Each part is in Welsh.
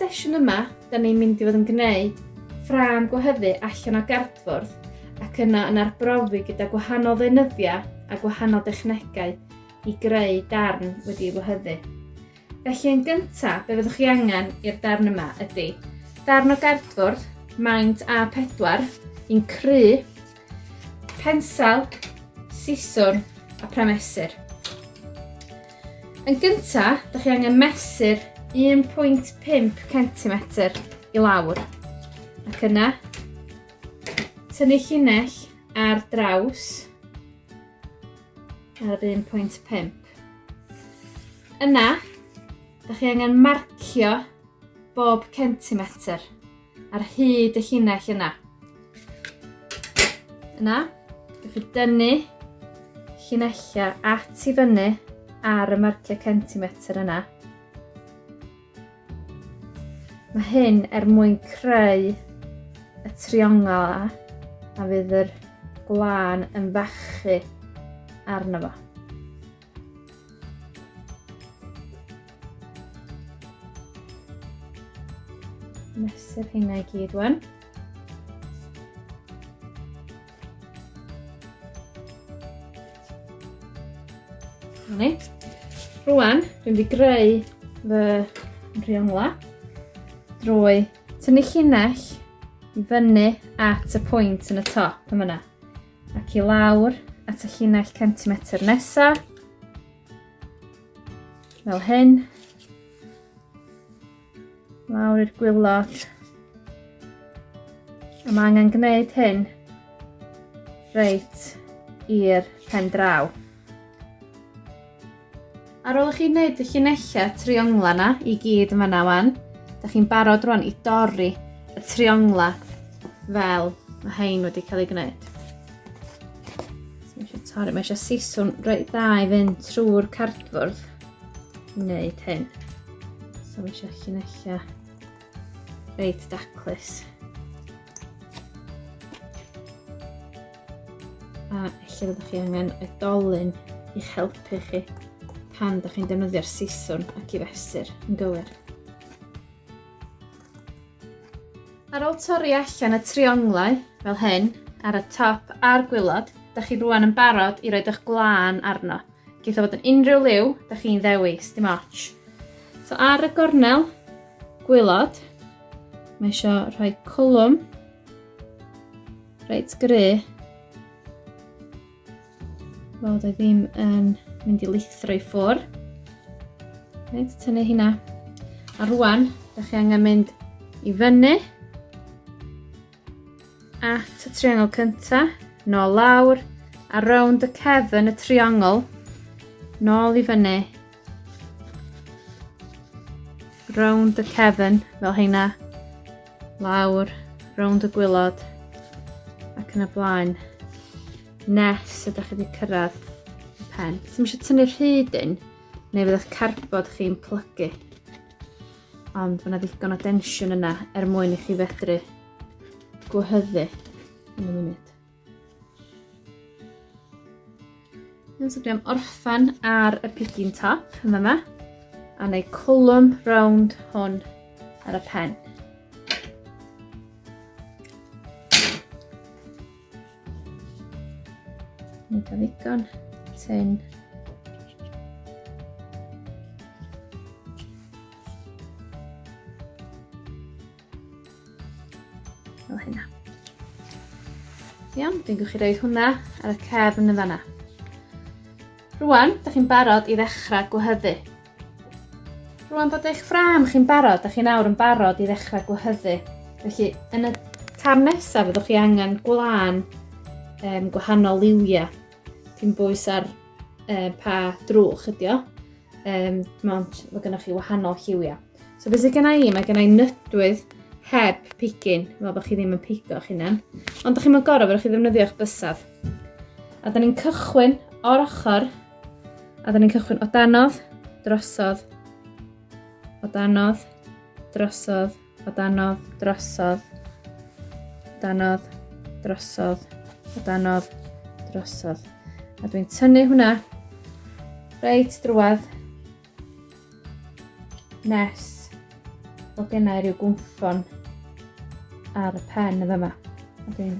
sesiwn yma, da ni'n mynd i fod yn gwneud ffrâm gwehyddu allan o gardfwrdd ac yna yn arbrofi gyda gwahanol ddeunyddiau a gwahanol dechnegau i greu darn wedi'i wehyddu. Felly yn gyntaf, be fyddwch chi angen i'r darn yma ydy darn o gardfwrdd maint A4, un cry, pensel, siswrn a premesur. Yn gyntaf, da chi angen mesur 1.5 cm i lawr. Ac yna, tynnu llinell ar draws ar 1.5. Yna, da chi angen marcio bob centimetr ar hyd y llinell yna. Yna, da chi dynnu llinellau at i fyny ar y marciau centimetr yna. Mae hyn er mwyn creu y triongl a, a fydd yr gwlân yn fachu arno fo. Mesur hynna i gyd wan. Ni. Rwan, dwi'n mynd i greu fy rhiongla drwy tynnu llinell i fyny at y pwynt yn y top yma yna ac i lawr at y llinell centimetr nesa fel hyn Lawr i'r gwylod. A mae angen gwneud hyn reit i'r pen draw. Ar ôl i chi wneud y llinellau triongla na i gyd yn fanna wan, da chi'n barod rwan i dorri y triongla fel mae hein wedi cael ei gwneud. So mae eisiau torri, mae eisiau siswrn reit dda i fynd trwy'r cardfwrdd i wneud hyn. So mae eisiau llinellau reit daclus. A ella fyddwch chi angen oedolyn i'ch helpu chi pan ydych chi'n defnyddio'r siswrn ac i fesur yn gywir. Ar ôl torri allan y trionglau fel hyn ar y top a'r gwylod, da chi rwan yn barod i roed eich gwlân arno. Geith o fod yn unrhyw liw da chi'n ddewis, dim ots. So ar y gornel gwylod, mae eisiau rhoi cwlwm reit gry fel dwi ddim yn mynd i lithro i ffwr. Reit, tynnu hynna. A rwan, da chi angen mynd i fyny at y triongl cynta, nôl lawr, a rownd y cefn y triongl, nôl i fyny, rownd y cefn, fel heina, lawr, rownd y gwylod, ac yn y blaen, nes ydych chi wedi cyrraedd y pen. So, eisiau tynnu'r rhyd un, neu fydd eich carbod chi'n plygu. Ond mae yna ddigon o densiwn yna er mwyn i chi fedru gwehyddu yn y munud. Iawn, so dwi am orffan ar y pigyn top yn yma a wneud cwlwm rownd hwn ar y pen. Nid o ddigon tyn. Fel hynna. Iawn, dwi'n gwch chi roed hwnna ar y cefn yn fanna. Rwan, da chi'n barod i ddechrau gwehyddu. Rwan bod eich ffrâm chi'n barod, da chi nawr yn barod i ddechrau gwehyddu. Felly, yn y cam nesaf fyddwch chi angen gwlân um, gwahanol liwiau. Dim bwys ar um, pa drwch ydi o. Um, mond, mae gennych chi wahanol lliwiau. So beth sydd genna i, mae genna i nydwydd heb pigyn, fel bod chi ddim yn pigo eich hunan. Ond da chi'n gorau, fedrwch chi ddefnyddio eich bysedd. A da ni'n cychwyn o'r ochr A da ni'n cychwyn o danodd, drosodd, o danodd, drosodd, o danodd, drosodd, danodd, drosodd, o danodd, drosodd. A dwi'n tynnu hwnna reit drwad nes. bod gennau rhyw gwmffon ar y pen y fyma. A dwi'n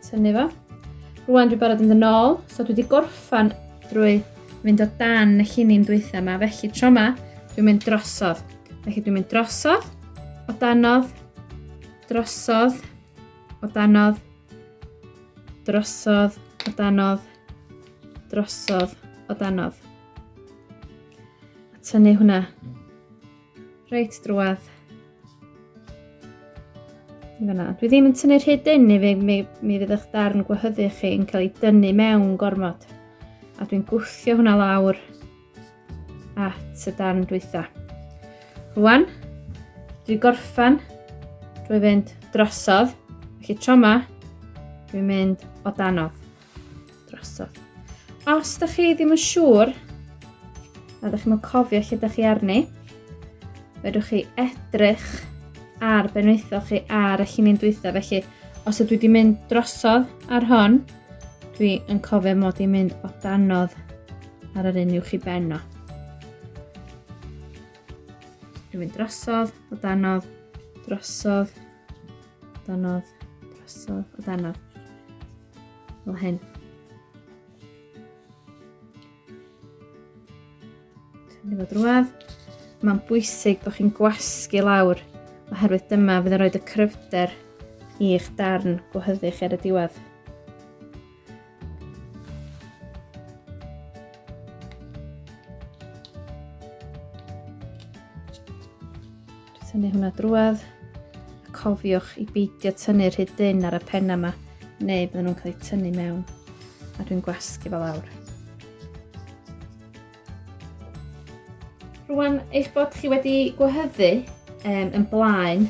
tynnu fo. Rwan dwi'n barod yn yn ôl, so dwi wedi gorffan drwy fynd o dan y llinyn dwytha yma, felly tro yma dwi'n mynd drosodd. Felly dwi'n mynd drosodd, o danodd, drosodd, o danodd, drosodd, o danodd, drosodd, o danodd. A tynnu hwnna reit drwadd. I fanna. Dwi ddim yn tynnu rhy dynn i fi, mi, mi fydd eich darn gwehyddu chi yn cael ei dynnu mewn gormod. A dwi'n gwthio hwnna lawr at y darn dwytha. Rwan, dwi gorffan drwy fynd drosodd, felly tro yma, dwi'n mynd o danodd, drosodd. Os da chi ddim yn siŵr, a da chi'n cofio lle da chi arni, fedrwch chi edrych ar be wnaethoch chi ar y llinyn dwytha. Felly, os ydw i wedi mynd drosodd ar hon, dwi yn cofio mod i'n mynd o danodd ar yr un uwch i ben o. Dwi'n mynd drosodd, o danodd, drosodd, danodd, drosodd, o danodd. Fel hyn. Tynnu fo drwadd. Mae'n bwysig bod chi'n gwasgu lawr oherwydd dyma fydd yn rhoi y cryfder i'ch darn gwehyddu chi ar y diwedd. Tynnu hwnna drwadd. A cofiwch i beidio tynnu rhy dynn ar y penna yma, neu bydden nhw'n cael eu tynnu mewn. A dwi'n gwasgu fo lawr. Rwan eich bod chi wedi gwehyddu um, yn blaen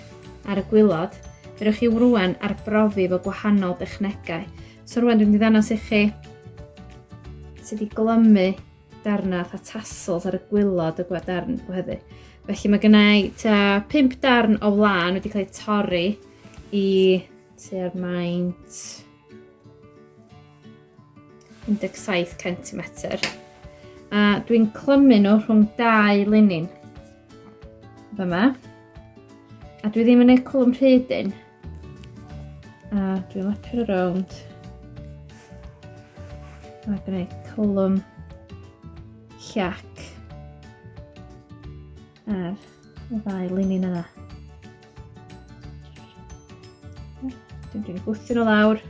ar y gwylod, fedrwch chi rwan arbrofi efo gwahanol dechnegau. So rwan dwi'n mynd i ddangos i chi sut i glymu darnau fatha tassels ar y gwylod y darn gwehyddu. Felly mae gennau tua 5 darn o wlân wedi cael eu torri i tua'r maint 17 cm. A dwi'n clymu nhw rhwng dau linyn. Fyma. A dwi ddim yn ei clwm rhy dyn. A dwi'n lapio rownd. A gwneud clwm llac ar y ddau linyn yna. Dwi'n dwi'n gwthio nhw lawr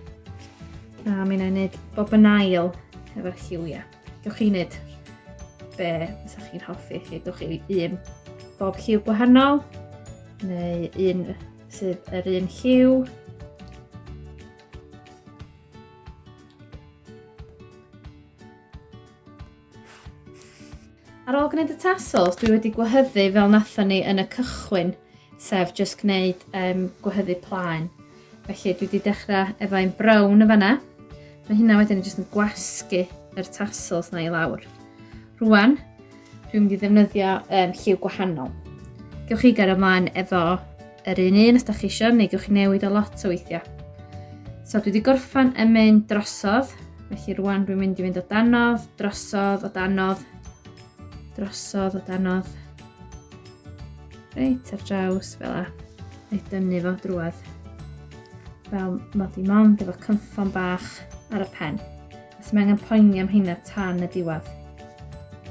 a mi wna i wneud bob yn ail efo'r lliwiau. Gewch chi wneud be fysa chi'n hoffi chi. Gewch chi un bob lliw gwahanol neu un sydd yr un lliw. Ar ôl gwneud y tassels, dwi wedi gwehyddu fel nathon ni yn y cychwyn, sef jyst gwneud um, gwehyddu plaen. Felly dwi wedi dechrau efo un brown y fanna. Mae hynna wedyn jyst yn gwasgu yr tassels na i lawr. Rwan, dwi'n mynd i ddefnyddio um, lliw gwahanol. Gewch chi gario ymlaen efo yr un un os da chi eisiau, neu gewch chi newid o lot o weithiau. So dwi wedi gorffan yn mynd drosodd, Felly rwan dwi'n mynd i fynd o danodd, drosodd, o danodd, drosodd, o danodd. Reit ar draws fel a. A'i dynnu fo drwad. Fel mod i mond efo cynffon bach ar y pen. A sy'n angen poeni am heina tan y diwedd.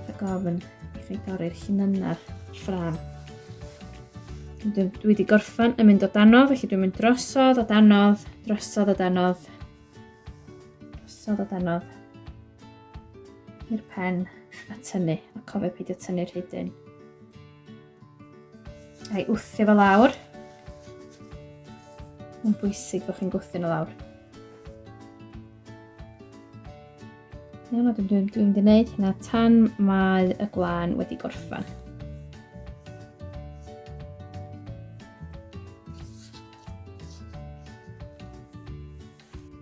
A gofyn i chi dorri'r llinynau'r ffrâm. Dwi wedi gorffen yn mynd o danodd, felly dwi'n mynd drosodd, o danodd, drosodd, o danodd, Drosodd a danodd i'r pen a tynnu, a cofio peidio tynnu'r rhedyn. A'i wthio fo lawr. Mae'n bwysig bod chi'n gwthio nhw lawr. Iawn, a dwi'n dwi, dwi mynd i wneud hynna tan mae y gwlân wedi gorffen.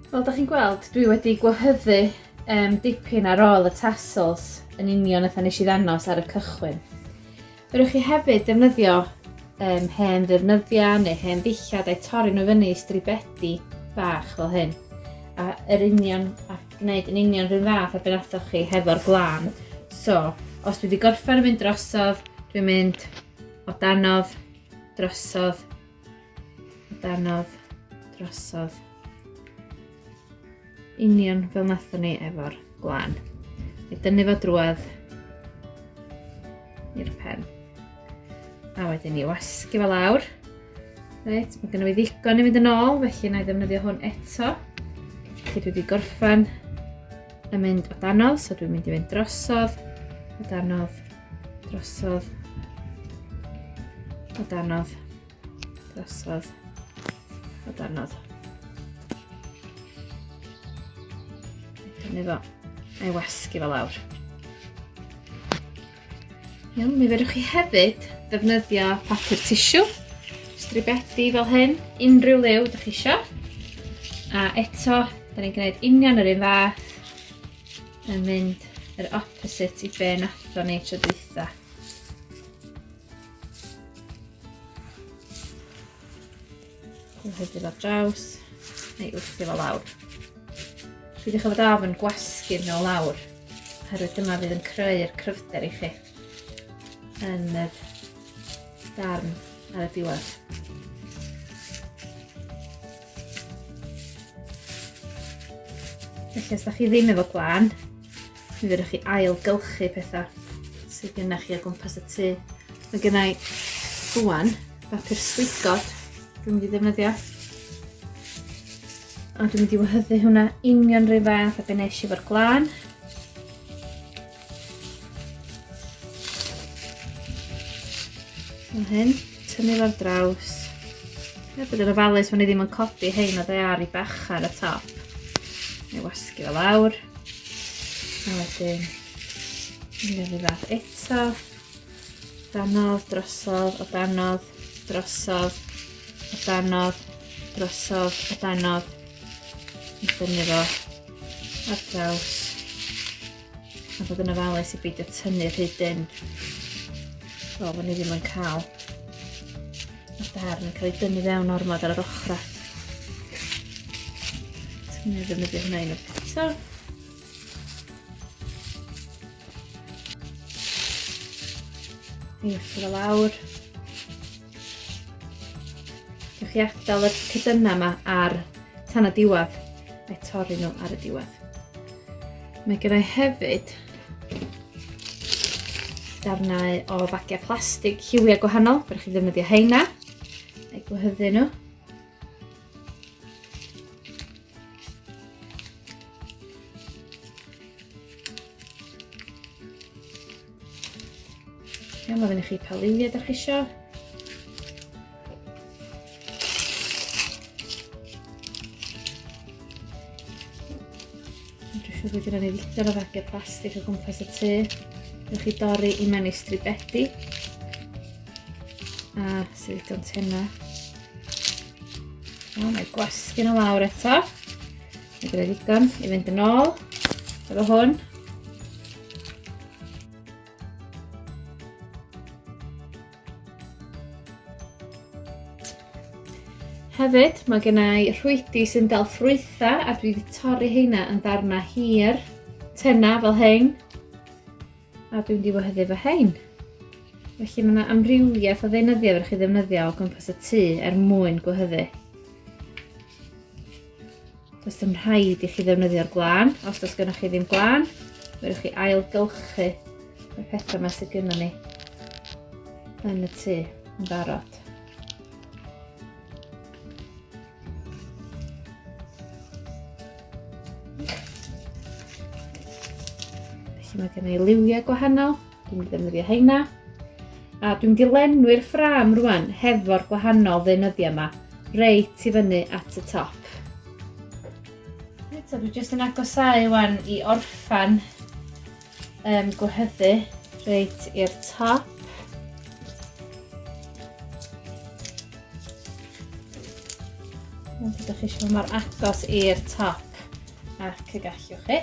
Fel da chi'n gweld, dwi wedi gwehyddu um, dipyn ar ôl y tassels yn union fatha nes i ddangos ar y cychwyn. Fedrwch chi hefyd ddefnyddio um, hen ddefnyddiau neu hen ddillad a'i torri nhw fyny i stribedi bach fel hyn. A yr union, a gwneud yn union rhywun fath a be nathoch chi hefo'r gwlân. So, os dwi wedi gorffen yn mynd drosodd, dwi'n mynd O danodd, drosodd, o danodd, drosodd. Union fel nathon ni efo'r gwlân. I dynnu fo drwodd i'r pen. A wedyn i wasgu fo lawr. Reit, mae gennym fi ddigon i fynd yn ôl, felly na i ddefnyddio hwn eto. Felly dwi wedi gorffen yn mynd o danodd, so dwi'n mynd i fynd drosodd, o danodd, drosodd, o danodd, drosodd, o danodd. Dynnu fo, a'i wasgu fo lawr. Iawn, mi fedrwch chi hefyd ddefnyddio papur tisiw, stribedi fel hyn, unrhyw liw ydych chi isio. A eto, da ni'n gwneud union yr un fath, yn mynd yr opposite i be nathon ni tro dwytha. Gwahyddu fo draws, neu wrthi fo lawr. Peidiwch â fod ofn gwasgu nhw lawr, oherwydd dyma fydd yn creu'r cryfder i chi yn yr darn ar y diwedd. Felly os da chi ddim efo gwlân, mi fedrwch chi ailgylchu pethau sydd gennych chi o gwmpas y tŷ. Mae gen i rwan bapur swigod dwi'n mynd i ddefnyddio. A dwi'n mynd i wahyddu hwnna union rhyw fath a be nes i efo'r glân. Fel hyn, tynnu fo'r draws. Ie, bod yn ofalus bod ni ddim yn codi hein o dde ar i bach ar y top. Neu wasgu fo lawr. A wedyn, union rhyw fath eto. Danodd, drosodd, o danodd, drosodd, o danodd, drosodd, o danodd. I dynnu fo ar draws. A bod yn ofalus i beidio tynnu rhy dynn. Fel bod ni ddim yn cael y darn yn cael ei dynnu fewn ormod ar yr ochrau. Tynnu ddefnyddio hwnna unwaith eto. Ewch iddo lawr. Gewch chi adael y cydynnau yma ar tan y diwedd a'i torri nhw ar y diwedd. Mae gen i hefyd darnau o fagiau plastig lliwiau gwahanol, fedrwch chi ddefnyddio heina a'i gwehyddu nhw. Iawn, mae fyny chi pa liwiau ydych chi isio. Dwi'n siŵr bod gyda ni ddigon o fagiau plastig o gwmpas y tŷ. Newch chi dorri i mewn i stribedi a sydd ddigon tenau. O, mae gwasgu nhw lawr eto. Mae gyda ddigon i fynd yn ôl efo hwn. Hefyd, mae gen i rhwydi sy'n dal ffrwythau a dwi wedi torri heina yn ddarnau hir, tenau fel hein. A dwi'n mynd i wahyddu fy hein. Felly mae yna amrywiaeth o ddeunyddiau fedrwch chi ddefnyddio o gwmpas y tŷ er mwyn gwehyddu. Does dim rhaid i chi ddefnyddio'r gwlân. Os does gennych chi ddim gwlân, fedrwch chi ailgylchu y pethau yma sydd gennym ni yn y tŷ yn barod. Felly mae gen i liwiau gwahanol, dwi'n mynd i ddefnyddio heina. A dwi'n mynd i lenwi'r ffrâm rwan hefo'r gwahanol ddeunyddiau yma, reit i fyny at y top. Reit, so dwi jyst yn agosáu wan i orffan um, gwehyddu reit i'r top. Ond ydych chi eisiau mor agos i'r top ac y gallwch chi.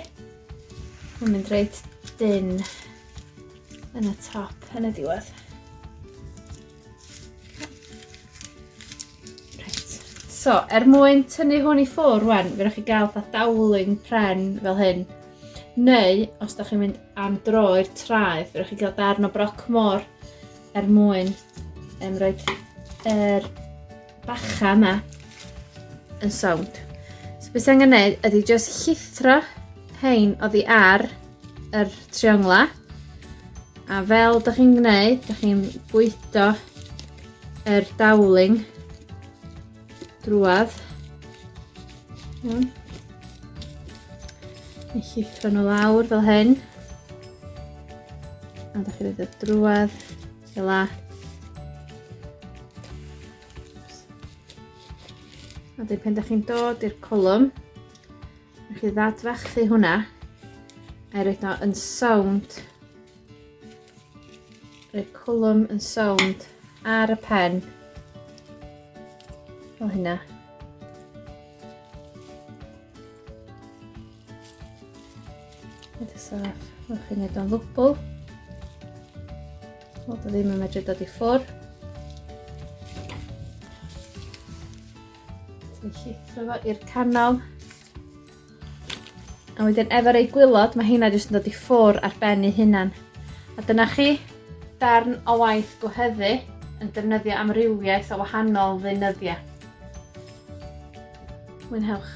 Mae'n mynd reit dyn yn y top yn y diwedd. Reit. So, er mwyn tynnu hwn i ffwr rwan, fe chi gael fatha dowling pren fel hyn. Neu, os da chi'n mynd am dro i'r traeth, fe chi gael darn o broc môr er mwyn rhoi yr bacha yma yn sownd. So beth sy'n angen gwneud ydy just llithro hein oddi ar yr triongla. A fel da chi'n gwneud, da chi'n bwydo yr dowling drwad. Iawn. Neu llithro nhw lawr fel hyn. A da chi'n rhaid y drwad fel la. A dyn pen da chi'n dod i'r colwm, Rhaid chi ddadfachu hwnna a'i roed o yn sownd. Rhoi cwlwm yn sownd ar y pen. Fel hynna. Nid y saff. Rwy'ch chi'n neud o'n ddwbl. Wel, ddim yn medru dod i ffwrdd. Ti'n llithro fo i'r canol. A wedyn efo'r ei gwylod, mae heina jyst yn dod i ffwr ar ben ei hunan. A dyna chi, darn o waith gwehyddu yn defnyddio amrywiaeth o wahanol ddeunyddiau. Mwynhewch.